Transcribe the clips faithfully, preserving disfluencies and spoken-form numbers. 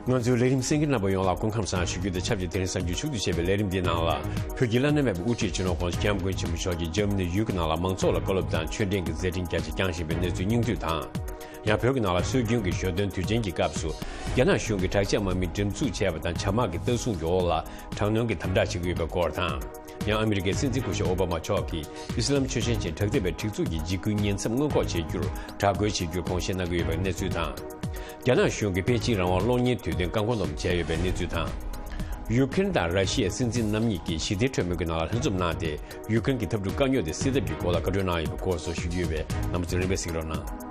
ང་ཚོའི་ལས་རིམ་གསན་མཁན་རྣམ་པ་ཡོངས་ལ་སྐུ་ཁམས་བཟང་ཞུ་རྒྱུ་དང་ཆབས་ཅིག་དེ་རིང་གཟའ་མཇུག་ཆུ་ཚོད་བཅད་པའི་ལས་རིམ་འདིའི་ནང་ལ། བོད་ཀྱི་བླ་ན་མེད་པའི་དབུ་ཁྲིད་སྤྱི་ནོར་༸གོང་ས་༸སྐྱབས་མགོན་ཆེན་པོ་མཆོག་གིས་འཇར་མ་ནི་ཡུལ་གྱི་ནང་ལ་མང་ཚོགས་ལ་བཀའ་སློབ་དང་ཆོས་འབྲེལ་གྱི་མཛད་འཕྲིན་རྒྱ་ཆེ་བསྐྱངས་བཞིན་པའི་གནས་ཚུལ་སྙིང་བསྡུས་དང་། ཡང་བོད་ཀྱི་ནང་ལ་སྲོལ་རྒྱུན་གྱི་ཞོ་སྟོན་དུས་ཆེན་གྱི་སྐབས་སུ། རྒྱ་ནག་གཞུང་གིས་དྲག་ཆས་དམག་མི་འགྲེམས་འཛུགས་བྱས་པ་དང་བྱ་དམག་གི་ལྟ་སྲུང་གི་འོག་ལ་དྲག་གནོན་གྱི་དམ་དྲག་བྱེད་ཀྱི་ཡོད་པའི་སྐོར་དང་། ཡང་ཨ་མི་རི་ཀའི་སྲིད་འཛིན་སྐུ་ཞབས་ཨོ་བྷ་མ་མཆོག་གིས་ཨི་སི་ལམ་ཆོས་ཞེན་ཅན་དྲག་འདུལ་བའི་སྒྲིག་འཛུགས་ཀྱི་འཇིགས་སྐུལ་ཉེན་ཚབས་སྔོན་འགོག་བྱེད་རྒྱུར་དྲག་རྒོལ་བྱེད་རྒྱུར་དགོངས་བཞེས་གནང་གི་ཡོད་པའི་གནས་ཚུལ་དང་། རྒྱ་ནག་གཞུང་གིས་པེ་ཅིང་རང་དབང་གློག་བརྙན་དུས་སྟོན་བཀའ་བསྒོ་འདོམས་བྱས་ཡོད་པའི་གནས་ཚུལ་དང་། ཡུ་ཁེན་དང་ར་ཤི་ཡའི་སྲིད་འཛིན་རྣམ་གཉིས་ཀྱིས་ཞི་བདེའི་གྲོས་མོལ་གྱི་ནང་ལ་ལྷན་འཛོམས་གནང་སྟེ། ཡུ་ཁེན་གྱི་འཐབ་འཁྲུག་དཀའ་རྙོག་དེ་སེལ་ཐབས་ཀྱི་སྐོར་ལ་བཀའ་འཁྲོལ་གནང་ཡོད་པའི་སྐོར་སོགས་ཞུ་རྒྱུ་ཡོད་པས། རྣམ་པ་ཚོས་རིམ་པས་གཟིགས་རོགས་གནང་།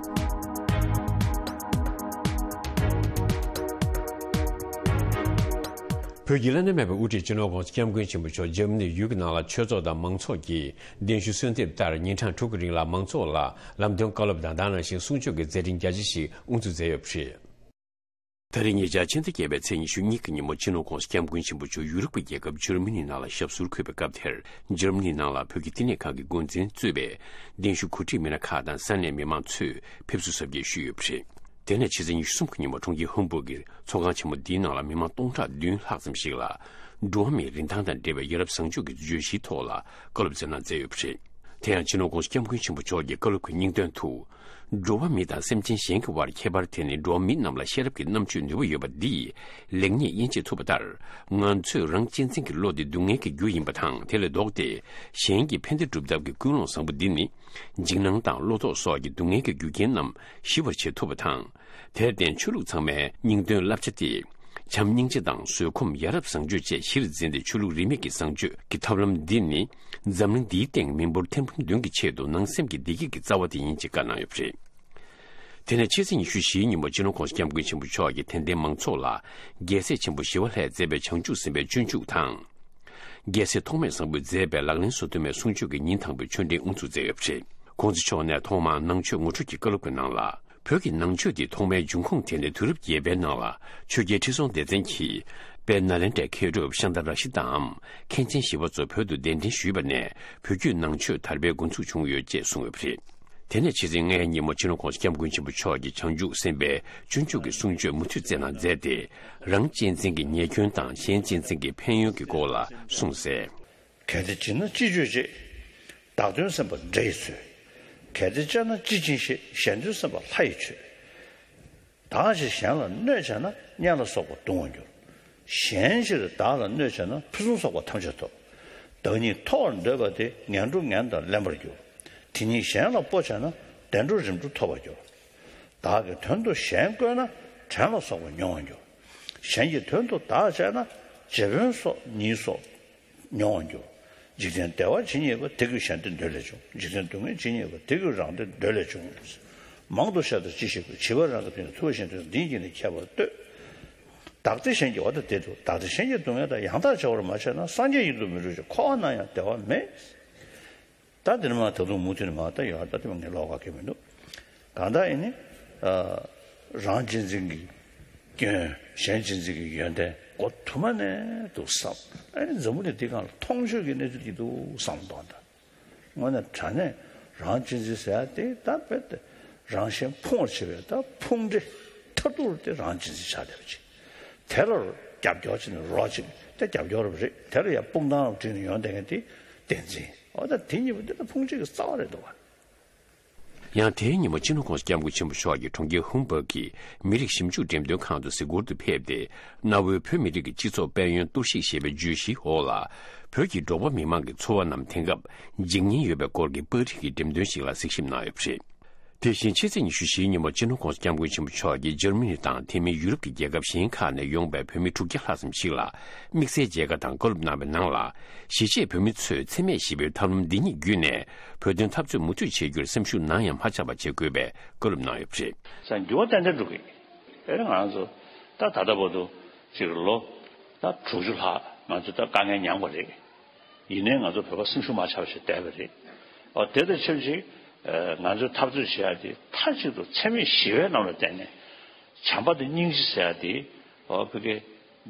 བོད་ཀྱི་བླ་ན་མེད་པའི་དབུ་ཁྲིད་སྤྱི་ནོར་༸གོང་ས་༸སྐྱབས་མགོན་ཆེན་པོ་མཆོག་འཇར་མ་ནི་ཡུལ་གྱི་ནང་ལ་ཆོས་ཚོགས་དང་མང་ཚོགས་ཀྱིས་གདན་ཞུ་གསོལ་འདེབས་ལྟར་ཉིན་གྲངས་དྲུག་གི་རིང་ལ་མང་ཚོགས་ལ་ལམ་སྟོན་བཀའ་སློབ་དང་དེ་ནང་བཞིན་གསུང་ཆོས་ཀྱི་མཛད་འཕྲིན་རྒྱ་ཆེ་ཞིག་དབུ་འཛུགས་མཛད་ཡོད་པ་རེད། ད་རེས་ཉེ་ཆར་ཕྱི་ཟླ་བརྒྱད་པའི་ཚེས་ཉི་ཤུ་གཉིས་ཀྱི་ཉིན་མོ་སྤྱི་ནོར་༸གོང་ས་༸སྐྱབས་མགོན་ཆེན་པོ་མཆོག་ཡུ་རོབ་ཀྱི་རྒྱལ་ཁབ་འཇར་མ་ནི་ནང་ལ་ཞབས་སོར་འཁོད་པའི་སྐབས་དེར། འཇར་མ་ནི་ནང་ལ་བོད་ཀྱི་བསྟི་གནས་ཁང་གི་འགོ་འཛིན་གཙོས་པའི་གདན་ཞུ་གོ་སྒྲིག་མི་སྣ་ཁག་དང་ས་གནས་མི་མང་ཚོས་ཕེབས་བསུ་གཟབ་རྒྱས་ཞུས་ཡོད་པ་རེད། དེ་ནས་ཕྱི་ཚེས་ཉི་ཤུ་གསུམ་གྱི་ཉིན་མོ་གྲོང་ཁྱེར་ཧོམ་སྦུག་གི་ཚོགས་ཁང་ཆེན་མོ་འདིའི་ནང་ལ་མི་མང་སྟོང་ཕྲག་བདུན་ལྷག་ཙམ་ཞིག་ལ། འགྲོ་བ་མིའི་རིན་ཐང་དང་འབྲེལ་བའི་ཡ་རབས་བཟང་སྤྱོད་ཀྱི་བརྗོད་གཞིའི་ཐོག་ལ་བཀའ་སློབ་སྩལ་གནང་མཛད་ཡོད་པ་རེད། དེ་ཡང་སྤྱི་ནོར་༸གོང་ས་༸སྐྱབས་མགོན་ཆེན་པོ་མཆོག་གི་བཀའ་སློབ་ཀྱི་སྙིང་དོན་དུ། འགྲོ་བ་མི་དང་སེམས་ཅན་གཞན་གྱི་དབར་ཁྱད་པར་དེ་ནི་འགྲོ་བ་མི་རྣམས་ལ་ཤེས་རབ་ཀྱི་རྣམ་དཔྱོད་ནུས་པ་ཡོད་པ་འདིས་ལེགས་ཉེས་དབྱེ་འབྱེད་ཐུབ་པ་ལྟར། ང་ཚོས་རང་གཅེས་འཛིན་གྱི་བློ་དེ་སྡུག་བསྔལ་གྱི་རྒྱུ་ཡིན་པ་དང་། དེ་ལས་ལྡོག་སྟེ་གཞན་གྱི་ཕན་བདེ་སྒྲུབ་ཐབས་ཀྱི་ཀུན་སློང་བཟང་པོ་འདི་ནི། འཇིགས་སྣང་དང་བློ་ལྡོག་སོགས་ཀྱི་སྡུག་བསྔལ་གྱི་རྒྱུ་རྐྱེན་རྣམས་ཞི་བར་བྱེད་ཐུབ་པ་དང་། དེར་བརྟེན་ཆོས་ལུགས་ཚང་མའི་སྙིང་དོན་བསླབ་བྱ་སྟེ། བྱམས་སྙིང་རྗེ་དང་བཟོད་སྒོམ། ཡ་རབས་བཟང་སྤྱོད་བཅས་གཞིར་འཛིན་ཏེ་ཆོས་ལུགས་རིས་མེད་ཀྱི་བཟང་སྤྱོད་ཀྱི་ཐབས་ལམ་འདི་ནི། འཛམ་གླིང་འདིའི་སྟེང་མི་འབོར་ཐེར་འབུམ་བདུན་གྱི་ཆེད་དུ་ནང་སེམས་ཀྱི་བདེ་སྐྱིད་ཀྱི་རྩ་བ་དེ་ཡིན་ཅེས་བཀའ་གནང་ཡོད་པ་རེད། དེ་ནས་ཕྱི་ཚེས་ཉི་ཤུ་བཞིའི་ཉིན་མོ་སྤྱི་ནོར་༸གོང་ས་༸སྐྱབས་མགོན་ཆེན་པོ་མཆོག་གིས་དད་ལྡན་མང་ཚོགས་ལ་རྒྱལ་སྲས་ཆེན་པོ་ཞི་བ་ལྷས་མཛད་པའི་བྱང་ཆུབ་སེམས་དཔའི་སྤྱོད་འཇུག་དང་། རྒྱལ་སྲས་ཐོགས་མེད་བཟང་པོས་མཛད་པའི་ལག་ལེན་སོ་བདུན་མའི་གསུང་ཆོས་ཀྱི་ཉིན་དང་པོའི་ཆོས་འབྲེལ་དབུ་འཛུགས་མཛད་ཡོད་པ་རེད། ༸གོང་ས་མཆོག་ནས་ཐོག་མར་ནང་ཆོས་ངོ་སྤྲོད་ཀྱི་བཀའ་སློབ་ཀྱི་ནང་ལ། བོད་ཀྱི་ནང་ཆོས་འདི་ཐོག་མའི་འབྱུང་ཁུངས་དེ་ནི་དུས་རབས་བརྒྱད་པའི་ནང་ལ་ཆོས་རྒྱལ་ཁྲི་སྲོང་ལྡེ་བཙན་གྱིས་དཔལ་ནཱ་ལེནྡྲའི་མཁས་གྲུབ་ཤཱནྟ་ར་ཤི་ཏའམ་མཁན་ཆེན་ཞི་བ་འཚོ་བོད་དུ་གདན་འདྲེན་ཞུས་པ་ནས་བོད་བརྒྱུད་ནང་ཆོས་དར་སྤེལ་འགོ་ཚུགས་བྱུང་ཡོད་ཅེས་གསུངས་ཡོད་པ་རེད། དེ་ནས་ཕྱི་ཚེས་ལྔའི་ཉིན་མོ་སྤྱི་ནོར་༸གོང་ས་༸སྐྱབས་མགོན་ཆེན་པོ་མཆོག་གིས་བྱང་ཆུབ་སེམས་དཔའི་སྤྱོད་འཇུག་གི་གསུང་ཆོས་མུ་མཐུད་སྩལ་གནང་མཛད་དེ། རང་གཅེས་འཛིན་གྱི་ཉེས་སྐྱོན་དང་གཞན་གཅེས་འཛིན་གྱི་ཕན་ཡོན་གྱི་སྐོར་ལ་གསུངས་གསལ། གལ་ཏེ་བྱིན་ན་ཅི་སྤྱོད་ཅེས། བདག་དོན་སེམས་པ་དགྲ་ཡིས་གསོད། གལ་ཏེ་བཅག་ན་ཅི་བྱིན་ཞེས། གཞན་དོན་སེམས་པ་ལྷ་ཡིས་མཆོད། བདག་གིས་གཞན་ལ་གནོད་བྱས་ན། གཉེན་ལ་སོགས་པ་གདུང་བར་འགྱུར། གཞན་ཕྱིར་བདག་ལ་གནོད་བྱས་ན། ཕུན་སུམ་ཚོགས་པ་ཐམས་ཅད་ཐོབ། བདག་ཉིད་མཐོ་བར་འདོད་པ་དེ། ངན་འགྲོ་ངན་དང་ལེན་པར་འགྱུར། དེ་ཉིད་གཞན་ལ་སྤོ་བྱས་ན། བདེ་འགྲོ་རིམ་གྲོར་ཐོབ་པར་འགྱུར། བདག་གི་དོན་དུ་གཞན་བཀོལ་ན། བྲན་ལ་སོགས་པ་མྱོང་བར་འགྱུར། གཞན་གྱི་དོན་དུ་བདག་སྤྱད་ན། རྗེ་དཔོན་སོགས་ཉེས་སོགས་མྱོང་བར་འགྱུར། འཇིག་རྟེན་བདེ་བ་ཇི་སྙེད་པ། དེ་ཀུན་གཞན་དོན་འདོད་ལས་བྱུང་། འཇིག་རྟེན་སྡུག་བསྔལ་ཇི་སྙེད་པ། དེ་ཀུན་རང་དོན་འདོད་ལས་བྱུང་། མང་དུ་བཤད་དང་ཅི་ཞིག་དགོས། བྱིས་པ་རང་གི་ཕན་ཡོན། ཐུབ་པ་གཞན་དོན། འདི་ཉིད་ཀྱིས་ནི་ཁྱད་པར་ལྟོས། བདག་བདེ་གཞན་གྱི། འོ་ད་བདེ་སྡུག། བདག་བདེ་གཞན་གྱི་སྡུག་བསྔལ་དང་། ཡང་དག་བྱ་བར་མ་བྱས་ན། སངས་རྒྱས་ཡིན་དུ་མི་འགྲུབ་ཅིང་། འཁོར་བ་ན་ཡང་བདེ་བ་མེད། ད་འདིར་མ་ད་དུང་མུ་མཐུད་ནས་མ་ད་ཡོད། ད་དེ་མ་ངས་ཀློག་ག་གི་མི་འདུག། གང་ལྟར་ཡིན་ནི། ཨ། རང་གཅེས་འཛིན་གྱི་སྐྱོན། གཞན་གཅེས་འཛིན་གྱི་ཡོན་ཏན་མགོ་ཐུག་མ་ནས་འདུག་བསམ། ཨ་ནི་འཛམ་བུ་གླིང་འདི་སྒང་ལ་མཐོང་ཆོས་ཀྱི་གནས་ཚུལ་གྱི་འདུག་བསམ་དོན་དང་། དངོས་གནས་དྲང་གནས་རང་གཅེས་འཛིན་ཟེར་ཡ་དེ་ད་རྦད་དེ་རང་གཞན་ཕུང་བར་བྱེད་པའི་ད་ཕུང་འདྲེ་མཐར་ཐུག་དེ་རང་གཅེས་འཛིན་ཆགས་བསྡད་པ་ཅིག། དེ་ལ་རྒྱབ་སྐྱོར་བྱེད་ནས་རོགས་ཅིག་དེ་རྒྱབ་སྐྱོར་རེད། དེ་ལ་ཡ་དཔུང་ཐང་ལ་བྲིས་ནས་ཡོང་བསྡད་མཁན་དེ་བསྟན་འཛིན། འོ་ད་དེ་གཉིས་པོ་འདི་ད་ཕུང་བྱེད་ཀྱི་རྩ་བ་རེད་འདུག་བ། ཡང་དེའི་ཉིན་མོ་སྤྱི་ནོར་༸གོང་ས་༸སྐྱབས་མགོན་ཆེན་པོ་མཆོག་གིས་གྲོང་ཁྱེར་ཧུམ་བྷག་གི་མི་རིགས་ཞིབ་འཇུག་འགྲེམས་སྟོན་ཁང་དུ་གཟིགས་སྐོར་དུ་ཕེབས་ཏེ། གནའ་བོའི་བོད་མི་རིགས་ཀྱི་སྤྱི་ཚོགས་དཔལ་ཡོན་གཏོར་བཤིག་ཞེས་པའི་བརྗོད་གཞིའི་འོག་ལ། བོད་ཀྱི་འབྲོག་པ་མི་མང་གི་འཚོ་བ་རྣམས་དེང་སྐབས་འཇིག་ཉེན་ཡོད་པའི་སྐོར་གྱི་པར་རིས་ཀྱི་འགྲེམས་སྟོན་ཞིག་ལ་གཟིགས་ཞིབ་གནང་ཡོད་པ་རེད། དེ་བཞིན་ཕྱི་ཚེས་ཉི་ཤུ་བཞིའི་ཉིན་མོ་སྤྱི་ནོར་༸གོང་ས་༸སྐྱབས་མགོན་ཆེན་པོ་མཆོག་གིས་འཇར་མ་ནི་དང་དེ་མིན་ཡུ་རོབ་ཀྱི་རྒྱལ་ཁབ་གཞན་ཁག་ནས་ཡོང་པའི་བོད་མི་དྲུག་བརྒྱ་ལྷག་ཙམ་ཞིག་ལ་དམིགས་བསལ་མཇལ་ཁ་དང་བཀའ་སློབ་གནང་བའི་ནང་ལ། གཞིས་བྱེས་བོད་མི་ཚོས་འཚེ་མེད་ཞི་བའི་ཐབས་ལམ་འདི་ཉིད་བརྒྱུད་ནས་བོད་དོན་འཐབ་རྩོད་མུ་མཐུད་བྱེད་རྒྱུར་སེམས་ཤུགས་ནམ་ཡང་མ་ཆག་པ་བྱེད་དགོས་པའི་བཀའ་སློབ་གནང་ཡོད་པ་རེད། ས་འགྱུར་བ་ཏན་ཏན་འགྲོ་གི། ཨེ་ང་ཚོ་ད་ད་ལྟ་བར་དུ་ཅིག་ལོ་ད་དྲུག་ཅུ་ལྷག་ང་ཚོ་ད་དཀའ་ངལ་མྱངས་པ་རེད། ཡིན་ནའི་ང་ཚོ་བོད་པ་སེམས་ཤུགས་མ་ཆག་པ་ཞིག་བསྡད་པ་རེད། ཨོ་དེ་དང་ཆབས་ཅིག་ང་ཚོས་འཐབ་རྩོད་བྱེད་ཡ་དེ་མཐའ་གཅིག་ཏུ་འཚེ་མེད་ཞི་བའི་ལམ་ལ་བརྟེན་ནས་བྱམས་པ་དང་སྙིང་རྗེ་ཟེར་ཡ་དེ་ཨོ་ཕ་གི་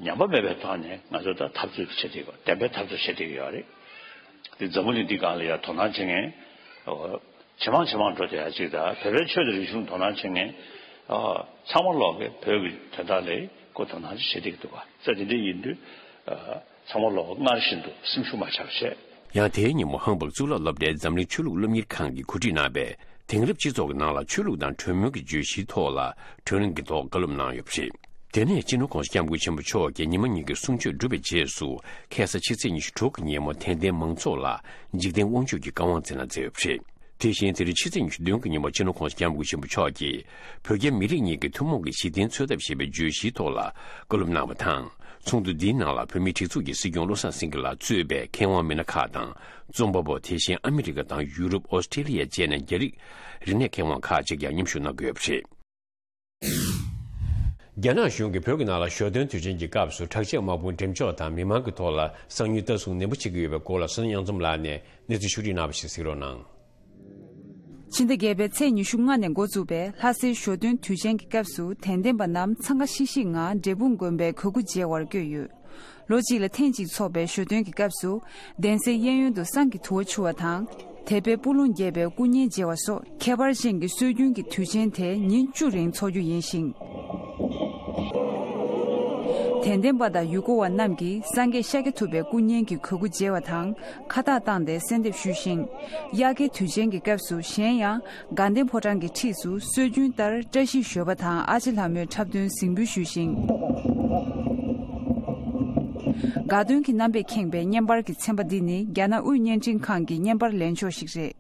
ཉམས་པ་མེད་པའི་ཐོག་ནས་ང་ཚོ་ད་འཐབ་རྩོད་བྱེད་བསྡད་ཡོད། བདེན་པའི་འཐབ་རྩོད་བྱེད་བསྡད་ཡོད་རེད། དེ་འཛམ་བུ་གླིང་འདི་སྒང་ལ་ཡ་དོ་སྣང་བྱེད་མཁན་ཨོ་ཇེ་མང་ཇེ་མང་འགྲོ་བསྡད་ཡ་ཅིག་དང་བོད་པའི་ཆོས་དང་རིག་གཞུང་དོ་སྣང་བྱེད་མཁན་ཨོ་ཚང་མ་ལོག་གི་བོད་ཀྱི་དོན་དག་ལ་ སྐོར་དང་ནང་བཞིན་བྱེད་བསྡད་ཀྱི་འདུག་ག་ས་དེ་འདྲ་ཡིན་དུས། ཚང་མ་ལོག་སྔར་བཞིན་དུ་སེམས་ཤུགས་མ་ཆག་བྱས། ཡང་དེའི་ཉིན་མོ་ཧམ་སྦུག་གཙུག་ལག་སློབ་གྲྭའི་འཛམ་གླིང་ཆོས་ལུགས་སློབ་གཉེར་ཁང་གིས་གོ་སྒྲིག་གནང་བའི་དེང་རབས་སྤྱི་ཚོགས་ཀྱི་ནང་ལ་ཆོས་ལུགས་དང་གྲོས་མོལ་གྱི་བརྗོད་གཞིའི་ཐོག་ལ་གྲོས་གླེང་གི་ཐོག་བཀའ་སློབ་གནང་ཡོད་པ་རེད། དེ་ནས་སྤྱི་ནོར་༸གོང་ས་༸སྐྱབས་མགོན་ཆེན་པོ་མཆོག་གིས་ཉི་མ་གཉིས་ཀྱི་གསུང་ཆོས་གྲུབ་པའི་རྗེས་སུ་ཁ་སང་ཕྱི་ཚེས་ཉི་ཤུ་དྲུག་གི་ཉིན་མོ་དད་ལྡན་མང་ཚོགས་ལ་འཇིག་རྟེན་དབང་ཕྱུག་གི་བཀའ་དབང་སྩལ་གནང་མཛད་ཡོད་པ་རེད། དེ་བཞིན་དེ་རིང་ཕྱི་ཚེས་ཉི་ཤུ་བདུན་གྱི་ཉིན་མོ་སྤྱི་ནོར་༸གོང་ས་༸སྐྱབས་མགོན་ཆེན་པོ་མཆོག་གིས་བོད་རྒྱ་མི་རིགས་གཉིས་ཀྱི་ཐུན་མོང་གི་གཞི་རྟེན་འཚོལ་ཐབས་ཞེས་པའི་བརྗོད་གཞིའི་ཐོག་ལ་བཀའ་སློབ་གནང་བ་དང་། ཚོགས་འདུ་འདིའི་ནང་ལ་བོད་མིའི་སྒྲིག་འཛུགས་ཀྱི་སྲིད་སྐྱོང་བློ་བཟང་སེང་གེ་ལགས་གཙོས་པའི་མཁས་དབང་མི་སྣ་ཁག་དང་། རྩོམ་པ་པོ། དེ་བཞིན་ཨ་མི་རི་ཀ་དང་ཡུ་རོབ། ཨོ་སི་ཀྲི་ལི་ཡ་བཅས་ནས་རྒྱ་རིགས་རིག་གནས་མཁས་དབང་ཁག་ཅིག་ཀྱང་མཉམ་ཞུགས་གནང་གི་ཡོད་པ་རེད། རྒྱ་ནག་གཞུང་གིས་བོད་ཀྱི་ནང་ལ་ཞོ་སྟོན་དུས་ཆེན་གྱི་སྐབས་སུ་དྲག་ཆས་དམག་དཔུང་འགྲེམས་འཇོག་དང་མི་མང་གི་ཐོག་ལ་གསང་ཉུལ་ལྟ་སྲུང་ནན་པོ་བྱེད་ཀྱི་ཡོད་པའི་སྐོར་ལ་བསོད་ནམས་དབྱངས་འཛོམས་ལགས་ནས་གནས་ཚུལ་ཕྱོགས་བསྒྲིགས་གནང་བ་ཞིག་གཟིགས་རོགས་གནང་། ཕྱི་ཟླ་བརྒྱད་པའི་ཚེས་ཉི་ཤུ་ལྔ་ནས་འགོ་བཙུགས་པའི་ལྷ་སའི་ཞོ་སྟོན་དུས་ཆེན་གྱི་སྐབས་སུ་དད་ལྡན་པ་རྣམས་འཚང་ཁ་ཤིག་ཤིག་ངང་འབྲས་སྤུངས་དགོན་པའི་གོས་སྐུ་མཇལ་བར་བསྐྱོད་ཡོད། ལོ་གཅིག་ལ་ཐེངས་གཅིག་འཚོགས་པའི་ཞོ་སྟོན་གྱི་སྐབས་སུ། གདན་སའི་གཡས་གཡོན་དུ་བསང་གི་དུ་བ་འཕྱུར་བ་དང་། དད་པའི་སྤུ་ལོང་རྒྱས་པའི་སྐུ་བརྙན་མཇལ་བ་སོགས་ཁྱད་པར་ཅན་གྱི་སྲོལ་རྒྱུན་གྱི་དུས་ཆེན་དེ་ཉིན་བཅུ་རིང་འཚོགས་རྒྱུ་ཡིན་ཞིང་། དད་ལྡན་པ་དང་ཡུལ་སྐོར་བ་རྣམས་ཀྱིས་སངས་རྒྱས་ཤཱཀྱ་ཐུབ་པའི་སྐུ་བརྙན་གྱི་གོས་སྐུ་མཇལ་བ་དང་། ཁ་བཏགས་བཏང་སྟེ་གསོལ་འདེབས་ཞུས་ཤིང་། དབྱར་ཁའི་དུས་ཆེན་གྱི་སྐབས་སུ་གཞན་ཡང་། དགའ་ལྡན་ཕོ་བྲང་གི་འཁྲིས་སུ་སྲོལ་རྒྱུན་ལྟར་བཀྲ་ཤིས་ཞོལ་པ་དང་ཨ་ཅེ་ལྷ་མོའི་འཁྲབ་སྟོན་གཟིགས་འབུལ་ཞུས་ཤིང་། དགའ་སྟོན་གྱི་རྣམ་པས་ཁེངས་པའི་བརྙན་པར་གྱི་ཚན་པ་འདི་ནི་རྒྱ་ནག་དབུས་བརྙན་འཕྲིན་ཁང་གི་བརྙན་པར་ལེན་ཕྱོགས་ཤིག་རེད།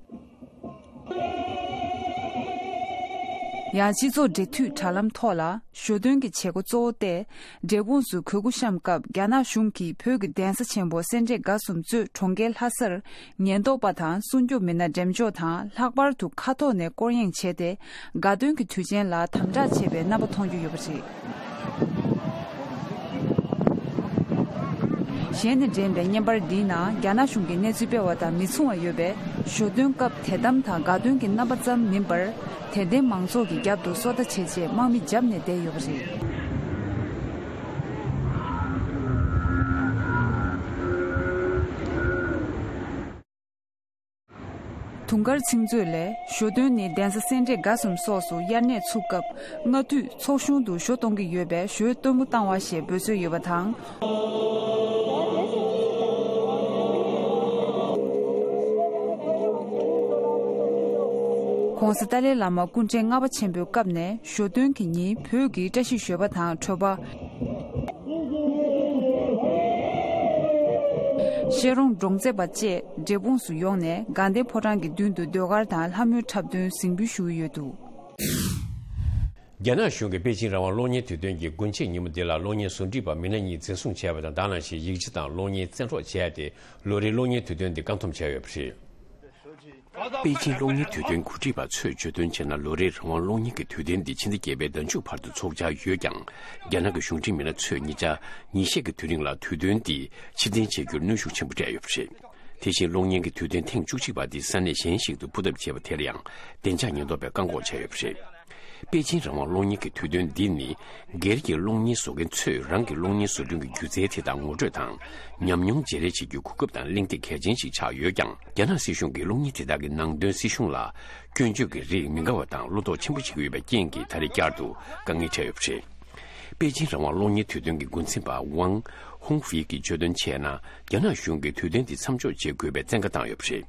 ཡང་སྤྱི་ཚོགས་འབྲེལ་མཐུད་དྲ་ལམ་ཐོག་ལ་ཞོ་སྟོན་གྱི་བྱེད་སྒོ་གཙོ་བོ་སྟེ། འབྲས་སྤུངས་སུ་གོས་སྐུ་བཤམས་སྐབས་རྒྱ་ནག་གཞུང་གིས་བོད་ཀྱི་གདན་ས་ཆེན་པོ་སེ་འབྲས་དགའ་གསུམ་གཙོས་གྲོང་ཁྱེར་ལྷ་སར་ཉེན་རྟོག་པ་དང་སྲུང་སྐྱོབ་མི་སྣ་འགྲེམས་འཇོག་དང་ལྷག་པར་དུ་མཁའ་ཐོག་ནས་སྐོར་གཡེང་བྱས་ཏེ། དགའ་སྟོན་གྱི་དུས་ཆེན་ལ་དམ་དྲག་བྱས་པའི་རྣམ་པ་མཐོང་རྒྱུ་ཡོད་པ་རེད། གཞན་ནས་འདྲེན་པའི་བརྙན་པར་འདིའི་ནང་རྒྱ་ནག་གཞུང་གིས་གནས་ཚུལ་སྤེལ་བ་དང་མི་མཚུངས་པ་ཡོད་པས། ཞོ་སྟོན་སྐབས་དད་དམ་དང་དགའ་སྟོན་གྱི་རྣམ་པ་ཙམ་མིན་པར། དད་ལྡན་མང་ཚོགས་ཀྱི་རྒྱབ་ཏུ་སོ་ལྟ་བྱེད་ཆེད་དམག་མི་བརྒྱབ་ནས་བསྡད་ཡོད་པ་རེད། དུང་དཀར་ཚིག་མཛོད་ལས། ཞོ་སྟོན་ནི་གདན་ས་སེ་འབྲས་དགའ་གསུམ་སོགས་སུ་དབྱར་གནས་ཚུགས་སྐབས་སྔ་དུས་ཚོགས་གཞུང་དུ་ཞོ་གཏོང་གི་ཡོད་པས། ཞོའི་གཏོར་མ་བཏང་བ་ཞེས་འབོད་སྲོལ་ཡོད་པ་དང་།༸གོང་ས་ཏཱ་ལའི་བླ་མ་སྐུ་ཕྲེང་ལྔ་པ་ཆེན་པོའི་སྐབས་ནས་ཞོ་སྟོན་གྱི་ཉིན་བོད་ཀྱི་བཀྲ་ཤིས་ཞོལ་པ་དང་གྲོད་པ། ཤེ་རོང་འབྲོང་རྩེད་པ་བཅས་འབྲས་སྤུངས་སུ་ཡོང་ནས་དགའ་ལྡན་ཕོ་བྲང་གི་མདུན་དུ་ཟློས་གར་དང་ལྷ་མོའི་འཁྲབ་སྟོན་གཟིགས་འབུལ་ཞུ་གི་ཡོད་འདུག། རྒྱ་ནག་གཞུང་གིས་པེ་ཅིན་རང་དབང་གློག་བརྙན་དུས་སྟོན་གྱི་དགུན་ཆད་ཉིན་མོ་འདི་ལ་གློག་བརྙན་བཟོ་སྒྲིག་པ་མི་སྣ་གཉིས་འཛིན་བཟུང་བྱས་པ་དང་། དེ་ནང་བཞིན་ཡིག་ཆ་དང་གློག་བརྙན་བཙན་འཕྲོག་བྱས་ཏེ། ལོ་རེའི་གློག་བརྙན་དུས་སྟོན་འདི་བཀག་སྡོམ་བྱས་ཡོད་པ་རེད། པེ་ཅིན་གློག་བརྙན་དུས་སྟོན་གོ་སྒྲིག་པ་ཚོས་བརྗོད་དོན་བྱས་ན། ལོ་རེའི་རང་དབང་གློག་བརྙན་གྱི་དུས་སྟོན་འདི་ཕྱི་ཟླ་བརྒྱད་པའི་ཟླ་མཇུག་བར་དུ་འཚོགས་འཆར་ཡོད་ཀྱང་། རྒྱ་ནག་གི་གཞུང་འབྲེལ་མི་སྣ་ཚོས་ཉེ་ཆར་ཉིན་ཤས་ཀྱི་དུས་རིང་ལ་དུས་སྟོན་འདི་ཕྱིར་འཐེན་བྱེད་རྒྱུར་གནོན་ཤུགས་ཆེན་པོ་སྤྲད་ཡོད་པ་རེད། དེ་བཞིན་གློག་བརྙན་གྱི་དུས་སྟོན་ཐེངས་བཅུ་གཅིག་པ་འདི་ས་གནས་གཞན་ཞིག་ཏུ་སྤོ་ཐབས་བྱས་པ་དེར་ཡང་བདེ་འཇགས་ཉེན་རྟོག་པས་བཀག་འགོག་བྱས་ཡོད་པ་རེད། པེ་ཅིན་རང་དབང་གློག་བརྙན་གྱི་དུས་སྟོན་འདི་ནི་སྒེར་གྱི་གློག་བརྙན་བཟོ་མཁན་ཚོས་རང་གི་གློག་བརྙན་བཟོ་སྐྲུན་གྱི་སྒྱུ་རྩལ་དེ་དག་ངོ་སྤྲོད་དང་ཉམས་མྱོང་བརྗེ་རེས་བྱེད་རྒྱུའི་གོ་སྐབས་དང་གླེང་སྟེགས་གལ་ཆེན་ཞིག་ཆགས་ཡོད་ཀྱང་། རྒྱ་ནག་སྲིད་གཞུང་གིས་གློག་བརྙན་དེ་དག་གི་ནང་དོན་སྲིད་གཞུང་ལ་སྐྱོན་བརྗོད་ཀྱི་རིགས་མི་དགའ་བ་དང་བློ་དོགས་ཆེན་པོ་བྱེད་ཀྱི་ཡོད་པའི་རྐྱེན་གྱིས། ད་རེས་བསྐྱར་དུ་དཀའ་ངལ་འཕྲད་ཡོད་པ་རེད། པེ་ཅིན་རང་དབང་གློག་བརྙན་དུས་སྟོན་གྱི་འགོ་འཛིན་པ་ཝང་ཧུང་ཧྥེ་གིས་བརྗོད་དོན་བྱས་ན། རྒྱ་ནག་གཞུང་གིས་དུས་སྟོན་འདི་མཚམས་འཇོག་བྱེད་དགོས་པའི་བཙན་བཀའ་བཏང་ཡོད་པ་རེད།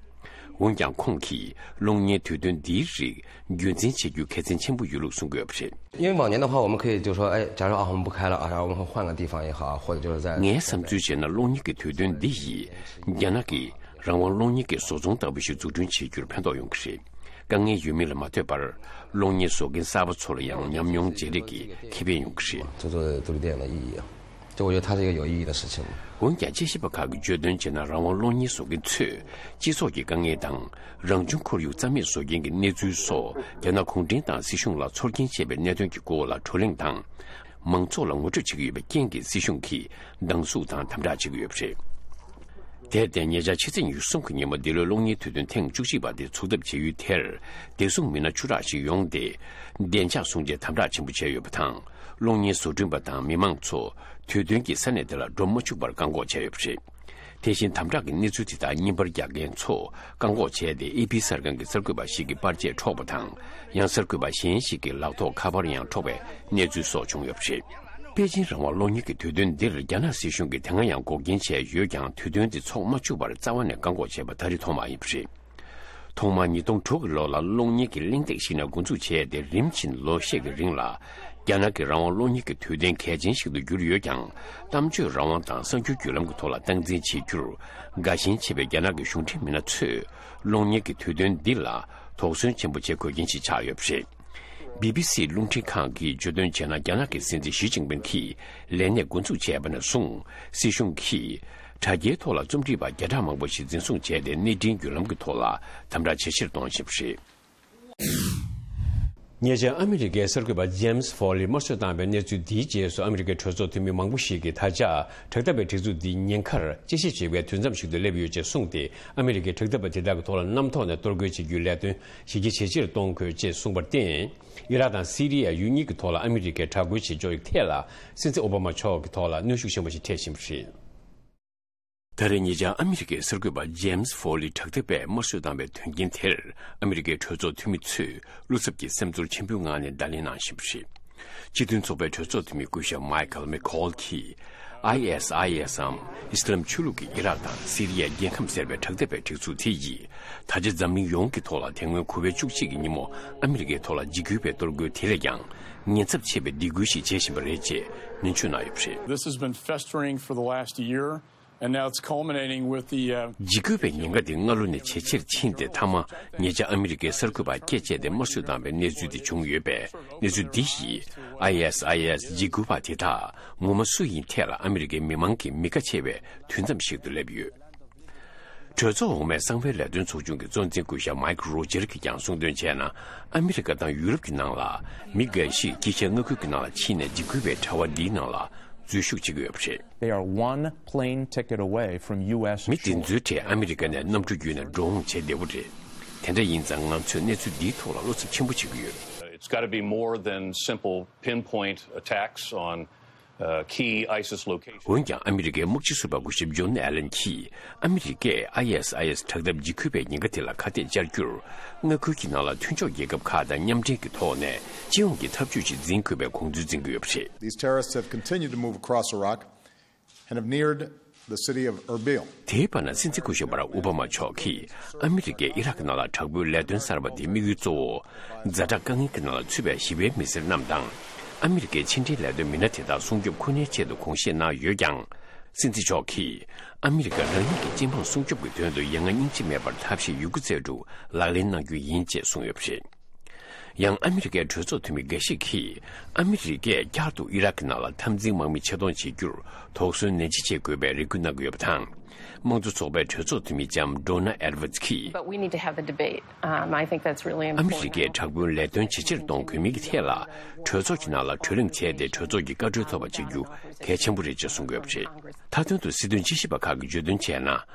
འོན་ཀྱང་ཁོང་གིས་གློག་བརྙན་དུས་སྟོན་འདིའི་རིགས་རྒྱུན་འཛིན་བྱེད་རྒྱུ་གལ་ཆེན་ཆེན་པོ་ཡོད་ལུགས་གསུང་གི་ཡོད་པ་རེད། 因为往年的话，我们可以就是说，哎，假如啊，我们不开了啊，然后我们换个地方也好啊，或者就是在 ངའི་བསམ་ཚུལ་བྱས་ན། གློག་བརྙན་གྱི་དུས་སྟོན་འདི་ཡིས་རྒྱ་ནག་གི་རང་དབང་གློག་བརྙན་གྱི་བཟོ་ཚོང་ལྟ་བུ་ཞིག་འཛུགས་སྐྲུན་བྱེད་རྒྱུར་ཕན་ཐོགས་ཡོང་གི་རེད། དཀའ་ངལ་ཡོད་མེད་ལ་མ་ལྟོས་པར། གློག་བརྙན་བཟོ་མཁན་གསར་པ་ཚོ་ལ་ཡང་ཉམས་མྱོང་བརྗེ་རེས་ཀྱི་ཁེ་ཕན་ཡོང་གི་རེད། 做做独立电影的意义啊，这我觉得它是一个有意义的事情。 འོན་ཀྱང་དཔྱད་ཞིབ་པ་ཁག་གིས་བརྗོད་དོན་བྱས་ན། རང་དབང་གློག་བརྙན་བཟོ་མཁན་ཚོས་སྤྱི་ཚོགས་ཀྱི་དཀའ་ངལ་དང་། རང་བྱུང་ཁོར་ཡུག་རྩ་མེད་བཟོ་རྐྱེན་གྱི་གནས་ཚུལ་སོགས་རྒྱ་ནག་གུང་ཁྲན་ཏང་སྲིད་གཞུང་ལ་ཚོར་སྐྱེན་བྱས་པའི་གནད་དོན་གྱི་སྐོར་ལ་བགྲོ་གླེང་དང་། མང་ཚོགས་ལ་ངོ་སྤྲོད་བྱེད་ཀྱི་ཡོད་པའི་རྐྱེན་གྱིས། སྲིད་གཞུང་གིས་སྡང་ཟུག་དང་དམ་དྲག་བྱེད་ཀྱི་ཡོད་པ་རེད། དེར་བརྟེན། ཉེ་ཆར་ཕྱི་ཚེས་ཉི་ཤུ་གསུམ་གྱི་ཉིན་མོ་འདི་ལོའི་གློག་བརྙན་དུས་སྟོན་ཐེངས་བཅུ་གཅིག་པ་དེ་ཚུགས་ཐབས་བྱས་ཡུལ་དེར། བདེ་སྲུང་མི་སྣ་བཅུ་ཕྲག་ཅིག་ཡོང་སྟེ། བདེ་འཇགས་སྲུང་ཆེད་དམ་དྲག་ཆེན་པོ་བྱས་ཡོད་པ་དང་། གློག་བརྙན་བཟོ་སྐྲུན་པ་དང་མི་མང་ཚོ་དུས་སྟོན་གྱི་ས་གནས་དེ་ལ་འགྲོ་མ་བཅུག་པར་བཀག་འགོག་བྱས་ཡོད་པ་རེད། དེ་བཞིན་དམ་དྲག་གི་གནས་ཚུལ་དེ་དག་བརྙན་པར་རྒྱག་མཁན་ཚོ་བཀག་འགོག་བྱས་ཏེ། ཨེ་པི་གསར་ཁང་གི་གསར་འགོད་པ་ཞིག་གི་པར་ཆས་འཕྲོག་པ་དང་། ཡང་གསར་འགོད་པ་གཞན་ཞིག་གི་ལག་ཐོགས་ཁ་པར་ཡང་འཕྲོག་པའི་གནས་ཚུལ་སོགས་བྱུང་ཡོད་པ་རེད། པེ་ཅིན་རང་དབང་གློག་བརྙན་གྱི་དུས་སྟོན་འདིར་རྒྱ་ནག་སྲིད་གཞུང་གིས་དེ་སྔ་ཡང་འགོག་རྐྱེན་བྱས་ཡོད་ཀྱང་། དུས་སྟོན་འདི་འཚོགས་མ་བཅུག་པར་རྩ་བ་ནས་བཀག་འགོག་བྱས་པ་ད་རེས་ཐོག་མ་ཡིན་པ་རེད། ཐོག་མར་ཉིས་སྟོང་དྲུག་གི་ལོ་ལ་གློག་བརྙན་གྱི་གླེང་སྟེགས་ཤིག་ནས་འགོ་འཛུགས་བྱས་ཏེ། རིམ་བཞིན་ལོ་ཤས་ཀྱི་རིང་ལ་རྒྱ་ནག་གི་རང་དབང་གློག་བརྙན་གྱི་དུས་སྟོན་གལ་ཆེན་ཞིག་ཏུ་གྱུར་ཡོད་ཀྱང་། གཏམ་བརྗོད་རང་དབང་དང་གསར་འགྱུར་བརྒྱུད་ལམ་གྱི་ཐོག་ལ་སྟངས་འཛིན་བྱེད་རྒྱུར་དགའ་ཞེན་ཆེ་བའི་རྒྱ་ནག་གི་གཞུང་འབྲེལ་མི་སྣ་ཚོས་གློག་བརྙན་གྱི་དུས་སྟོན་འདི་ལ་དོགས་ཟོན་ཆེན་པོ་བྱེད་དགོས་མཁན་ཞིག་ཆགས་ཡོད་པ་རེད། བི་བི་སི་རླུང་འཕྲིན་ཁང་གིས་བརྗོད་དོན་བྱས་ན། རྒྱ་ནག་གི་སྲིད་འཛིན་ཞི་ཅིན་ཕིན་གྱིས་ལས་གནས་འགོ་འཛུགས་བྱས་པ་ནས་བཟུང་། སྲིད་གཞུང་གིས་དྲ་རྒྱའི་ཐོག་ལ་རྩོམ་སྒྲིག་པ་བརྒྱ་ཕྲག་མང་པོ་ཞིག་འཛིན་བཟུང་བྱས་ཏེ། གནས་འཕྲིན་བརྒྱུད་ལམ་གྱི་ཐོག་ལ་དམ་དྲག་ཇེ་ཆེར་གཏོང་བཞིན་པ་རེད། ཉེ་ཆར་ཨ་མི་རི་ཀའི་གསར་འགོད་པ་ཇེམ་སི་ཧྥོ་ལི་དམར་གསོད་བཏང་བའི་གནས་ཚུལ་འདིའི་རྗེས་སུ། ཨ་མི་རི་ཀའི་གྲོས་ཚོགས་འཐུས་མི་མང་པོ་ཞིག་གིས་ད་ཆ་དྲག་འཐབ་པའི་སྒྲིག་འཛུགས་འདི་ཉེན་ཁར་དཔྱད་ཞིབ་བྱེད་པའི་དུས་མཚམས་ཤིག་ཏུ་སླེབས་ཡོད་ཅེས་གསུངས་ཏེ། ཨ་མི་རི་ཀས་དྲག་འཐབ་པ་དེ་དག་གི་ཐོག་ལ་གནམ་ཐོག་ནས་གཏོར་རྒོལ་བྱེད་རྒྱུའི་ལས་དོན་གཞི་རྒྱ་ཇེ་ཆེར་གཏོང་དགོས་ཅེས་གསུངས་པར་བརྟེན། ཨི་རག་དང་སི་རི་ཡ་ཡུལ་གཉིས་ཀྱི་ཐོག་ལ་ཨ་མི་རི་ཀས་དྲག་རྒོལ་བྱེད་ཕྱོགས་ཀྱི་ཐད་ལ། སྲིད་འཛིན་ཨོ་བྷ་མ་མཆོག་གི་ཐོག་ལ་གནོན་ཤུགས་ཆེན་པོ་ཞིག་འཕྲད་བཞིན་པ་རེད། ད་རེས་ཉེ་ཆར་ཨ་མི་རི་ཀའི་གསར་འགོད་པ་ཇེམ་སི་ཧྥོ་ལི་དྲག་འཐབ་པས་དམར་གསོད་བཏང་བའི་དོན་རྐྱེན་དེར། ཨ་མི་རི་ཀའི་གྲོས་ཚོགས་འཐུས་མི་ཚོས་བློ་འཚབ་ཀྱི་སེམས་ཚོར་ཆེན་པོའི་ངང་ནས་བརྡ་ལན་གནང་བཞིན་པ་རེད། སྤྱི་མཐུན་ཚོགས་པའི་གྲོས་ཚོགས་འཐུས་མི་སྐུ་ཞབས་མའི་ཁལ་མེ་ཁོལ་གྱིས། ཨའི་ཨེས་ཨའི་ཨེས་འམ་ཨི་སི་ལམ་ཆོས་ལུགས་ཀྱིས་ཨི་རག་དང་སི་རི་ཡའི་རྒྱལ་ཁམས་ཟེར་བའི་དྲག་འཐབ་པའི་སྒྲིག་འཛུགས་དེ་ཡིས། ད་ཆ་འཛམ་གླིང་ཡོངས་ཀྱི་ཐོག་ལ་དེ་སྔོན་གུ་པའི་བཅུ་གཅིག་གི་ཉིན་མོ་ཨ་མི་རི་ཀའི་ཐོག་ལ་འཇིགས་སྐུལ་བའི་གཏོར་རྒོལ་དེ་ལས་ཀྱང་ཉེན་ཚབས་ཆེ་བའི་སྡིགས་སྐུལ་ཞིག་བྱེད་བཞིན་པ་རེད་ཅེས་ནན་བརྗོད་གནང་ཡོད་པ་རེད། This has been festering for the last year, and now it's culminating with the, uh, འཇིགས་སྐུལ་བའི་ཉེན་ཁ་དེ་སྔ་ལོ་ནས་ཇེ་ཆེར་ཕྱིན་ཏེ། མཐའ་མ་ཉེ་ཆར་ཨ་མི་རི་ཀའི་གསར་འགོད་པ་བཀས་བཅད་དེ་དམར་གསོད་བཏང་བའི་གནས་ཚུལ་དེ་བྱུང་ཡོད་པས། གནས་ཚུལ་འདི་ཡིས་ཨའི་ཨེས་ཨའི་ཨེས་འཇིགས་སྐུལ་བ་དེ་དག་ངོ་མ་སུ་ཡིན་ཐད་ལ་ཨ་མི་རི་ཀའི་མི་མང་གིས་མི་ཁ་ཕྱེ་བའི་དུས་མཚམས་ཤིག་ཏུ་སླེབས་ཡོད། གྲོས་ཚོགས་འོག་མའི་གསང་བའི་ལས་དོན་ཚོགས་ཆུང་གི་གཙོ་འཛིན་སྐུ་ཞབས་མའིག་རོ་ཇར་གྱིས་ཀྱང་གསུངས་དོན་བྱས་ན། ཨ་མི་རི་ཀ་དང་ཡུ་རོབ་ཀྱི་ནང་ལ་མི་འགའ་ཞིག་དཀྱིལ་ཤར་མངའ་ཁུལ་གྱི་ནང་ལ་ཕྱིན་ནས་འཇིགས་སྐུལ་བའི་དྲ་བ་འདིའི་ནང་ལ་འཛུལ་ཞུགས་བྱེད་ཀྱི་ཡོད་པ་རེད། They are one plane ticket away from U S shore. མི་འདི་ཚོའི་གྲས་ཨ་མི་རི་ཀ་ནས་གནམ་གྲུ་བརྒྱུད་ནས་འགྲོ་འོང་བྱེད་བདེ་བོ་རེད། དེ་འདྲ་ཡིན་ཙང་ང་ཚོས་གནས་ཚུལ་འདིའི་ཐོག་ལ་བློ་འཚབ་ཆེན་པོ་བྱེད་ཀྱི་ཡོད། It's gotta be more than simple pinpoint attacks on, uh, key ISIS locations. འོན་ཀྱང་ཨ་མི་རི་ཀའི་དམག་སྤྱི་ཟུར་པ་སྐུ་ཞབས་ཇོན་ཨེ་ལན་གྱིས། ཨ་མི་རི་ཀས་ཨའི་ཨེས་ཨའི་ཨེས་དྲག་འཐབ་འཇིགས་སྐུལ་བའི་ཉེན་ཁ་དེ་ལ་ཁ་གཏད་བཅར་རྒྱུར། མངའ་ཁུལ་གྱི་ནང་ལ་མཐུན་ཕྱོགས་རྒྱལ་ཁབ་ཁག་དང་མཉམ་འབྲེལ་གྱི་ཐོག་ནས་སྤྱི་ཡོངས་ཀྱི་ཐབས་ཇུས་ཤིག་འཛིན་དགོས་པའི་དགོངས་ཚུལ་འཛིན་གྱི་ཡོད་པ་རེད། These terrorists have continued to move across Iraq and have neared the city of Erbil. དེའི་བར་ན། སྲིད་འཛིན་སྐུ་ཞབས་བྷ་རག་ཨོ་བྷ་མ་མཆོག་གིས་ཨ་མི་རི་ཀས་ཨི་རག་གི་ནང་ལ་དྲག་པོའི་ལས་དོན་གསར་པ་དེའི་དམིགས་ཡུལ་གཙོ་བོ། ཛ་དྲག་དཀའ་ངལ་གྱི་ནང་ལ་ཚུད་པའི་ཞི་བའི་མི་སེར་རྣམས་དང་། ཨ་མི་རི་ཀའི་ཕྱི་འབྲེལ་ལས་དོན་མི་སྣ་དེ་དག་སྲུང་སྐྱོབ་ཁོ་ནའི་ཆེད་དུ་དགོངས་བཞེས་གནང་ཡོད་ཀྱང་། སྲིད་འཛིན་མཆོག་གིས་ཨ་མི་རི་ཀ་རང་ཉིད་ཀྱི་སྤྱི་འབངས་སྲུང་སྐྱོབ་ཀྱི་དོན་དུ་ཡ་ང་སྙིང་རྗེ་མེད་པར་ཐབས་ཤེས་ཡོད་རྒུ་རྩལ་སྤྲུགས་ལག་ལེན་གནང་རྒྱུ་ཡིན་ཅེས་གསུངས་ཡོད་པ་རེད། ཡང་ཨ་མི་རི་ཀའི་གྲོས་ཚོགས་འཐུས་མི་འགའ་ཞིག་གིས། ཨ་མི་རི་ཀས་བསྐྱར་དུ་ཨི་རག་གི་ནང་ལ་འཐབ་འཛིང་དམག་མི་ཆེད་གཏོང་བྱེད་རྒྱུར་དོགས་ཟོན་ནན་ཆེ་བྱེད་དགོས་པའི་རེ་སྐུལ་གནང་གི་ཡོད་པ་དང་། དམངས་གཙོ་ཚོགས་པའི་གྲོས་ཚོགས་འཐུས་མི་ལྕམ་ཌོ་ན་ཨེ་ཌི་ཝར་ཌི་གིས། But we need to have the debate. Um, I think that's really important. ཨ་མི་རི་ཀས་དྲག་པོའི་ལས་དོན་ཇེ་ཆེར་གཏོང་དགོས་མིན་གྱི་ཐད་ལ། གྲོས་ཚོགས་ཀྱི་ནང་ལ་གྲོས་གླེང་བྱས་ཏེ། གྲོས་ཚོགས་ཀྱི་བཀའ་འཁྲོལ་ཐོབ་པ་བྱེད་རྒྱུ་གལ་ཆེན་པོ་རེད་ཅེས་གསུངས་ཡོད་པ་རེད། མཐའ་དོན་དུ་སྲིད་དོན་དཔྱད་ཞིབ་པ་ཁག་གིས་བརྗོད་དོན་བྱས་ན།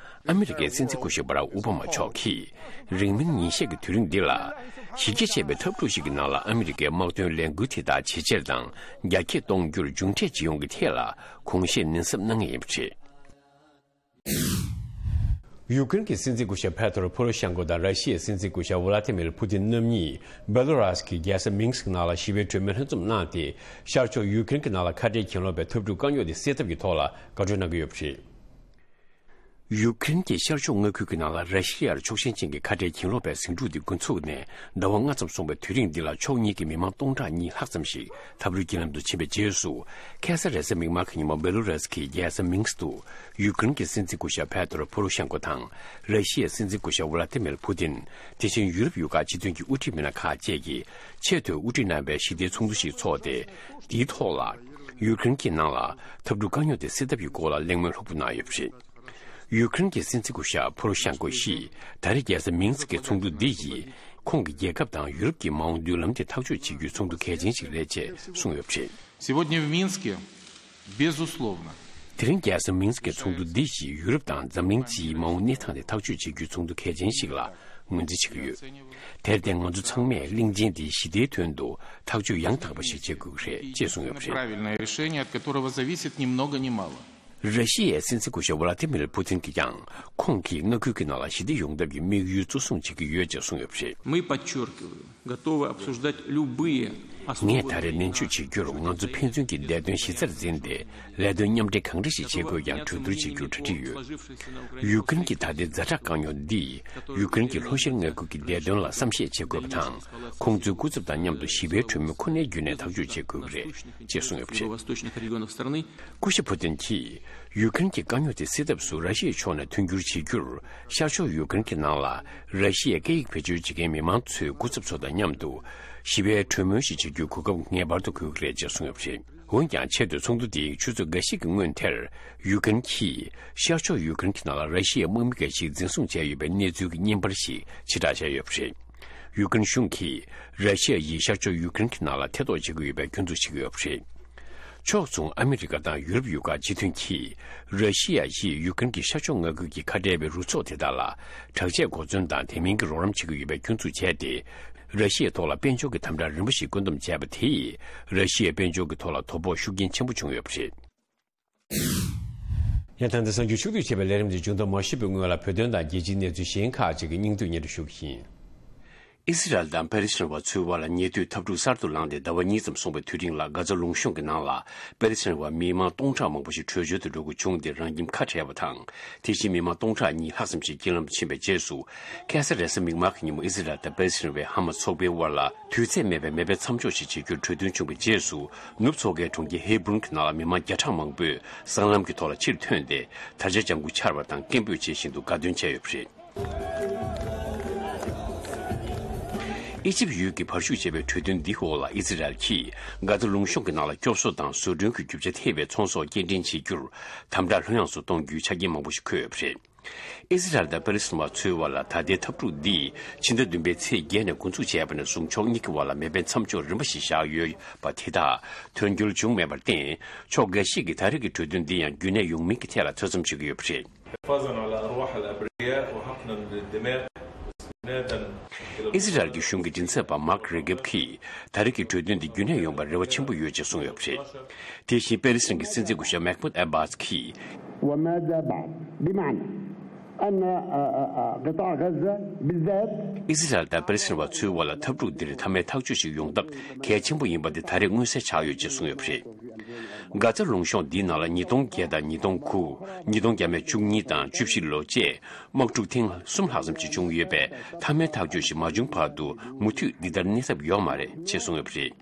ཨ་མི་རི་ཀའི་སྲིད་འཛིན་སྐུ་ཞབས་བྷ་རག་ཨོ་བྷ་མ་མཆོག་གིས། རིང་མིན་ཉིན་ཤས་ཀྱི་དུས་རིང་འདི་ལ། གཞི་རྒྱ་ཆེ་བའི་འཐབ་འཁྲུག་ཞིག་གི་ནང་ལ་ཨ་མི་རི་ཀའི་དམག་དོན་ལས་འགུལ་དེ་དག་ཇེ་ཆེར་དང་རྒྱ་སྐྱེད་གཏོང་རྒྱུར་མཇུག་འབྲས་ཅིག་ཡོང་གི་ཐད་ལ་དགོངས་བཞེས་ནན་གསབ་གནང་ངེས་ཡིན་པ་རེད། ཡུཀ་རེན་གྱི་སྲིད་འཛིན་སྐུ་ཞབས་ཕེ་ཏྲོ་ཕོ་རོ་ཤན་ཀོ་དང་ར་ཤི་ཡའི་སྲིད་འཛིན་སྐུ་ཞབས་ཝ་ལ་ཏི་མིར་ཕུ་ཏིན་རྣམ་གཉིས་བེ་ལོ་རཱས་ཀྱི་རྒྱལ་ས་མིན་སི་ཀི་ནང་ལ་ཞི་བའི་གྲོས་མོལ་ལྷན་འཛོམས་གནང་སྟེ། ཤར་ཕྱོགས་ཡུཀ་རེན་གྱི་ནང་ལ་ཁ་བྲལ་གྱེན་ལོག་པའི་འཐབ་འཁྲུག་དཀའ་རྙོག་དེ་སེལ་ཐབས་ཀྱི་ཐོག་ལ་བཀའ་འཁྲོལ་གནང་གི་ཡོད་པ་རེད། ཡུཀ་རེན་གྱི་ཤར་ཕྱོགས་མངའ་ཁུལ་གྱི་ནང་ལ་ར་ཤི་ཡར་ཕྱོགས་ཞེན་ཅན་གྱི་ཁ་བྲལ་གྱེན་ལོག་པའི་ཟིང་འཁྲུག་འདི་འགོ་ཚུགས་ནས་ཟླ་བ་ལྔ་ཙམ་སོང་བའི་དུས་རིང་འདི་ལ། ཕྱོགས་གཉིས་ཀྱི་མི་མང་སྟོང་ཕྲག་གཉིས་ལྷག་ཙམ་ཞིག་འཐབ་རོའི་རྒྱུན་ལམ་དུ་ཕྱིན་པའི་རྗེས་སུ། ཁ་སང་རེས་གཟའ་མིག་དམར་གྱི་ཉིན་མོ་བེ་ལོ་རཱས་ཀྱི་རྒྱལ་ས་མིན་སི་ཀི་དུ། ཡུཀ་རེན་གྱི་སྲིད་འཛིན་སྐུ་ཞབས་ཕེ་ཏྲོ་ཕོ་རོ་ཤན་ཀོ་དང་། ར་ཤི་ཡའི་སྲིད་འཛིན་སྐུ་ཞབས་ཝ་ལ་ཏི་མིར་ཕུ་ཏིན། དེ་བཞིན་ཡུ་རོབ་ཡུལ་ཁག་སྤྱི་མཐུན་གྱི་དབུ་ཁྲིད་མི་སྣ་ཁག་བཅས་ཀྱིས་ཆེས་མཐོའི་དབུ་ཁྲིད་རྣམ་པའི་ཞི་བདེའི་ཚོགས་འདུ་ཞིག་འཚོགས་ཏེ། དེའི་ཐོག་ལ། ཡུཀ་རེན་གྱི་ནང་ལ་འཐབ་འཁྲུག་དཀའ་རྙོག་དེ་སེལ་ཐབས་ཀྱི་སྐོར་ལ་གླེང་མོལ་ལྷུག་པོ་གནང་ཡོད་པ་རེད། ཡུཀ་རེན་གྱི་སྲིད་འཛིན་སྐུ་ཞབས་ཕོ་རོ་ཤན་ཀོ་ཞིས་ད་རེས་རྒྱལ་ས་མིན་སི་ཀི་ཚོགས་འདུ་འདི་ཡིས་ཁོང་གི་རྒྱལ་ཁབ་དང་ཡུ་རོབ་ཀྱི་མ་འོངས་མདུན་ལམ་དེ་ཐག་གཅོད་བྱེད་རྒྱུའི་ཚོགས་འདུ་གལ་ཆེན་ཞིག་རེད་ཅེས་གསུངས་ཡོད་པ་རེད། Сегодня в Минске, безусловно. དེ་རིང་རྒྱལ་ས་མིན་སི་ཀི་ཚོགས་འདུ་འདི་ཡིས་ཡུ་རོབ་དང་འཛམ་གླིང་སྤྱིའི་མ་འོངས་གནས་སྟངས་དེ་ཐག་གཅོད་བྱེད་རྒྱུའི་ཚོགས་འདུ་གལ་ཆེན་ཞིག་ལ་ངོས་འཛིན་བྱེད་ཀྱི་ཡོད། དེར་བརྟེན་ང་ཚོ་ཚང་མས་གླེང་རྒྱུ་འདི་ཞི་བདེའི་དོན་དུ་ཐག་གཅོད་ཡང་དག་པ་ཞིག་བྱེད་དགོས་ཀྱི་རེད་ཅེས་གསུངས་ཡོད་པ་རེད། Правильное решение, от которого зависит ни много ни мало. ར་ཤི་ཡའི་སྲིད་འཛིན་སྐུ་ཞབས་ཝ་ལ་ཏི་མིར་ཕུ་ཏིན་གྱིས་ཀྱང་ཁོང་གིས་མངའ་ཁུལ་གྱི་ནང་ལ་ཞི་བདེ་ཡོང་ཐབས་ཀྱི་དམིགས་ཡུལ་གཙོ་བཟུང་བྱེད་ཀྱི་ཡོད་ཅེས་གསུངས་ཡོད་པ་རེད། Мы, подчеркиваю, готовы обсуждать любые ངས་ད་རེས་ནན་བརྗོད་བྱེད་རྒྱུར། ང་ཚོ་ཕན་ཚུན་གྱི་བདེ་དོན་གཞི་རྩར་འཛིན་ཏེ། ལས་དོན་མཉམ་འབྲེལ་གང་འདྲ་ཞིག་བྱེད་དགོས་ཀྱང་གྲོས་བསྡུར་བྱེད་རྒྱུར་གྲ་སྒྲིག་ཡོད། ཡུཀ་རེན་གྱི་ད་ལྟའི་ཛ་དྲག་དཀའ་རྙོག་འདིས་ཡུཀ་རེན་གྱི་ལྷོ་ཤར་མངའ་ཁུལ་གྱི་བདེ་དོན་ལ་བསམ་ཤེས་བྱེད་དགོས་པ་དང་། ཁོང་ཚོའི་སྐུ་ཚབ་དང་མཉམ་དུ་ཞི་བའི་གྲོས་མོལ་ཁོ་ནའི་བརྒྱུད་ནས་ཐག་གཅོད་བྱེད་དགོས་ཀྱི་རེད་ཅེས་གསུངས་ཡོད་པ་རེད། སྐུ་ཞབས་ཕུ་ཏིན་གྱིས་ཡུཀ་རེན་གྱི་དཀའ་རྙོག་དེ་སེལ་ཐབས་སུ་ར་ཤི་ཡའི་ཕྱོགས་ནས་མཐུན་འགྱུར་བྱེད་རྒྱུར། ཤར་ཕྱོགས་ཡུཀ་རེན་གྱི་ནང་ལ་ར་ཤི་ཡའི་སྐད་ཡིག་བེད་སྤྱོད་བྱེད་མཁན་མི་མང་ཚོའི་སྐུ་ཚབ་ཚོ་དང་མཉམ་དུ་ཞི་བའི་གྲོས་མོལ་ཞིག་བྱེད་རྒྱུའི་གོ་སྐབས་ངེས་པར་དུ་དགོས་ཀྱི་རེད་ཅེས་གསུངས་ཡོད་པ་རེད། འོན་ཀྱང་ཆེད་དུ་ཚོགས་འདུ་དེའི་ཆུ་ཚོད་འགའ་ཤས་ཀྱི་སྔོན་དེར། ཡུཀ་རེན་གྱིས་ཤར་ཕྱོགས་ཡུཀ་རེན་གྱི་ནང་ལ་ར་ཤི་ཡའི་དམག་མི་འགའ་ཞིག་འཛིན་བཟུང་བྱས་ཡོད་པའི་གནས་ཚུལ་གྱི་བརྙན་པར་ཞིག་ཕྱིར་བསྒྲགས་བྱས་ཡོད་པ་རེད། ཡུཀ་རེན་གཞུང་གིས་ར་ཤི་ཡ་ཡིས་ཤར་ཕྱོགས་ཡུཀ་རེན་གྱི་ནང་ལ་ཐེ་གཏོགས་བྱེད་ཀྱི་ཡོད་པའི་སྐྱོན་འཛུགས་བྱེད་ཀྱི་ཡོད་པ་རེད། ཕྱོགས་མཚུངས་ཨ་མི་རི་ཀ་དང་ཡུ་རོབ་ཡུལ་ཁག་སྤྱི་མཐུན་གྱིས། ར་ཤི་ཡ་ཡིས་ཡུཀ་རེན་གྱི་ཤར་ཕྱོགས་མངའ་ཁུལ་གྱི་ཁ་བྲལ་བའི་རུ་ཚོགས་དེ་དག་ལ་དྲག་ཆས་གོ་མཚོན་དང་དེ་མིན་གྱི་རོགས་རམ་བྱེད་ཀྱི་ཡོད་པའི་སྐྱོན་འཛུགས་བྱས་ཏེ། ར་ཤི་ཡའི་ཐོག་ལ་དཔལ་འབྱོར་གྱི་དམ་དྲག་རིམ་པ་ཞིག་བཀོད་འདོམས་བྱས་པ་དེས། ར་ཤི་ཡའི་དཔལ་འབྱོར་གྱི་ཐོག་ལ་དོ་ཕོག་ཤུགས་རྐྱེན་ཆེན་པོ་བྱུང་ཡོད་པ་རེད། ཡང་ད་ལྟ་གསར་འགྱུར་ཕྱོགས་བསྡུས་བྱས་པའི་ལས་རིམ་དེ་མཇུག་བསྡོམས་མ་ཞུས་པའི་སྔོན་ལ། བོད་དོན་དང་རྒྱལ་སྤྱིའི་གནས་ཚུལ་གཞན་ཁག་ཅིག་གི་སྙིང་བསྡུས་སྙན་སྒྲོན་ཞུ་གི་ཡིན། ཨི་སི་རལ་དང་པེ་ལི་སི་ཐན་བ་ཚོའི་དབར་ལ་ཉེ་དུས་འཐབ་འཁྲུག་གསར་དུ་ལངས་ཏེ་ཟླ་བ་གཉིས་ཙམ་སོང་བའི་དུས་རིང་ལ། གྷ་ཛ་ལུང་གཤོང་གི་ནང་ལ་པེ་ལི་སི་ཐན་བ་མི་མང་སྟོང་ཕྲག་མང་པོ་ཞིག་བྲོས་བྱོལ་དུ་འགྲོ་དགོས་བྱུང་སྟེ། རང་ཁྱིམ་ཁ་བྲལ་བ་དང་། དེ་བཞིན་མི་མང་སྟོང་ཕྲག་གཉིས་ལྷག་ཙམ་ཞིག་རྐྱེན་ལམ་དུ་ཕྱིན་པའི་རྗེས་སུ། ཁ་སང་རེས་གཟའ་མིག་དམར་གྱི་ཉིན་མོ་ཨི་སི་རལ་དང་པེ་ལི་སི་ཐན་བའི་ཧ་མ་ཚོགས་པའི་དབར་ལ། དུས་ཚོད་མེད་པའི་མེ་འཕེན་མཚམས་འཇོག་ཞིག་བྱེད་རྒྱུར་གྲོས་མཐུན་བྱུང་བའི་རྗེས་སུ། ནུབ་མཚོ་ཁའི་གྲོང་ཁྱེར་ཧེ་བྷ་རོན་གྱི་ནང་ལ་མི་མང་བརྒྱ་ཕྲག་མང་པོས་སྲང་ལམ་གྱི་ཐོག་ལ་ཕྱིར་ཐོན་ཏེ། དར་ཆ་ལྗང་ཁུ་འཕྱར་བ་དང་སྐད་འབོད་བྱེད་བཞིན་དུ་དགའ་སྟོན་བྱས་ཡོད་པ་རེད། ཨི་ཇིབ་ཡུལ་གྱི་བར་ཞུགས་བྱས་པའི་གྲོས་མཐུན་འདིའི་འོག་ལ། ཨི་ཛི་རལ་གྱིས་གྷ་ཛ་ལུང་གཤོང་གི་ནང་ལ་སྐྱོབ་གསོ་དང་བཟོ་སྐྲུན་གྱི་རྒྱུ་ཆ་ཐེ་བའི་ཚོང་ཟོག་སྐྱེལ་འདྲེན་བྱེད་རྒྱུར་དམ་དྲག་ལྷོད་ཡངས་སུ་གཏོང་རྒྱུའི་ཆ་རྐྱེན་མང་པོ་ཞིག་འཁོད་ཡོད་པ་རེད། ཨི་ཛི་རལ་དང་པེ་ལི་སི་ཐན་བ་ཚོའི་དབར་ལ་ད་ལྟའི་འཐབ་འཁྲུག་འདིས་ཕྱི་ཟླ་བདུན་པའི་ཚེས་བརྒྱད་ནས་འགོ་འཛུགས་བྱས་པ་ནས་བཟུང་། ཕྱོགས་གཉིས་ཀྱི་དབར་ལ་མེ་འཕེན་མཚམས་འཇོག་རིམ་པ་ཞིག་བཞག་ཡོད་པ་དེ་དག་དོན་འཁྱོལ་བྱུང་མེད་པར་བརྟེན། ཕྱོགས་འགའ་ཞིག་གིས་ད་རེས་ཀྱི་གྲོས་མཐུན་འདི་ཡང་རྒྱུན་གནས་ཡོང་མིན་གྱི་ཐད་ལ་ཐོས་བསམ་བྱེད་ཀྱི་ཡོད་པ་རེད། حفاظا على أرواح الأبرياء وحقنا للدماء. ཨི་ཛི་རལ་གྱི་གཞུང་གི་མགྲིན་ཚབ་པ་མཱག་རེ་གེབ་ཀྱིས་ད་རེས་ཀྱི་གྲོས་མཐུན་འདི་རྒྱུན་གནས་ཡོང་བར་རེ་བ་ཆེན་པོ་ཡོད་ཅེས་གསུངས་ཡོད་པ་རེད། དེ་བཞིན་པེ་ལི་སི་ཐན་གྱི་སྲིད་འཛིན་སྐུ་ཞབས་མེག་མུད་ཨེ་བྷཱས་ཀྱིས། وماذا بعد؟ بمعنى أن، آه، آه، آه، قطاع غزة بالذات. ཨི་ཛི་རལ་དང་པེ་ལི་སི་ཐན་བ་ཚོའི་དབར་ལ་འཐབ་འཁྲུག་འདིར་མཐའ་མའི་ཐག་གཅོད་ཅིག་ཡོང་ཐབས་གལ་ཆེན་པོ་ཡིན་པ་དེ་ད་རེས་མངོན་གསལ་ཆགས་ཡོད་ཅེས་གསུངས་ཡོད་པ་རེད། གྷ་ཛ་ལུང་གཤོང་འདིའི་ནང་ལ་ཉིས་སྟོང་བརྒྱད་དང་ཉིས་སྟོང་དགུ། ཉིས་སྟོང་བརྒྱ་མེད་བཅུ་གཉིས་དང་བཅུ་བཞི་ལོ་བཅས་དམག་འཁྲུག་ཐེངས་གསུམ་ལྷག་ཙམ་ཅིག་བྱུང་ཡོད་པས། མཐའ་མའི་ཐག་གཅོད་ཞིག་མ་བྱུང་བར་དུ་མུ་མཐུད་འདི་ལྟར་གནས་ཐབས་ཡོད་མ་རེད་ཅེས་གསུངས་ཡོད་པ་རེད།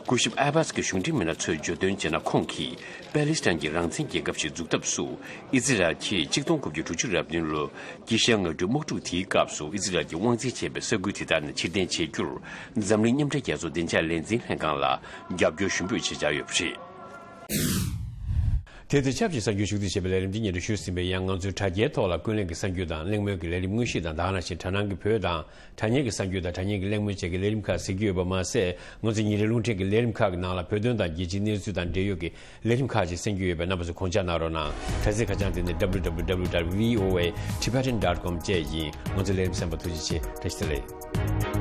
སྐུ་ཞབས་ཨ་བྷཱས་ཀྱི་གཞུང་འབྲེལ་མི་སྣ་ཚོས་བརྗོད་དོན་བྱས་ན། ཁོང་གིས་པེ་ལི་སི་ཐན་གྱི་རང་བཙན་རྒྱལ་ཁབ་ཞིག་འཛུགས་ཐབས་སུ། ཨི་ཛི་རལ་གྱིས་གཅིག་སྟོང་དགུ་བརྒྱ་དྲུག་ཅུ་རེ་བདུན་ལོའི་དཀྱིལ་ཤར་མངའ་འབྲུག་དམག་འཁྲུག་དེའི་སྐབས་སུ་ཨི་ཛི་རལ་གྱི་དབང་འཛིན་བྱས་པའི་ས་ཁུལ་དེ་དག་ནས་ཕྱིར་འཐེན་བྱེད་རྒྱུར། འཛམ་གླིང་མཉམ་འབྲེལ་རྒྱལ་ཚོགས་བདེ་འཇགས་ལས་འཛིན་ལྷན་ཁང་ལ་རྒྱབ་སྐྱོར་ཞུ་འབོད་བྱེད་འཆར་ཡོད་པ་རེད། དེ་དང་ཆབས་ཅིག་གསར་འགྱུར་ཞུ་གཏུག་བྱས་པའི་ལས་རིམ་འདི་སྙན་སྒྲོན་ཞུས་ཟིན་པས། ཡང་ང་ཚོའི་དྲ་རྒྱའི་ཐོག་ལ་ཀུན་གླེང་གི་གསར་འགྱུར་དང་གླེང་མོལ་གྱི་ལས་རིམ་དངོས་གཞི་དང་། དེ་ནང་བཞིན་དྲ་ནང་གི་བོད་དང་དྲ་བརྙན་གྱི་གསར་འགྱུར་དང་། དྲ་བརྙན་གྱི་གླེང་མོལ་བཅས་ཀྱི་ལས་རིམ་ཁག་གཟིགས་ཀྱི་ཡོད་པ་མ་ཟད། ང་ཚོའི་ཉིན་རེའི་རླུང་འཕྲིན་གྱི་ལས་རིམ་ཁག་གི་ནང་ལ་བོད་དོན་དང་རྒྱལ་སྤྱིའི་གནས་ཚུལ་དང་འབྲེལ་ཡོད་ཀྱི་ལས་རིམ་ཁག་ཅིག་གསན་རྒྱུ་ཡོད་པས། རྣམ་པ་ཚོས་དགོངས་འཇགས་གནང་རོགས་གནང་། དྲ་ཚིགས་ཁ་བྱང་དེ་ནི་W W W dot V O A Tibetan dot com བཅས་ཡིན། ང་ཚོའི་ལས་རིམ་གསན་པར་ཐུགས་རྗེ་ཆེ། བཀྲ་ཤིས་བདེ་ལེགས།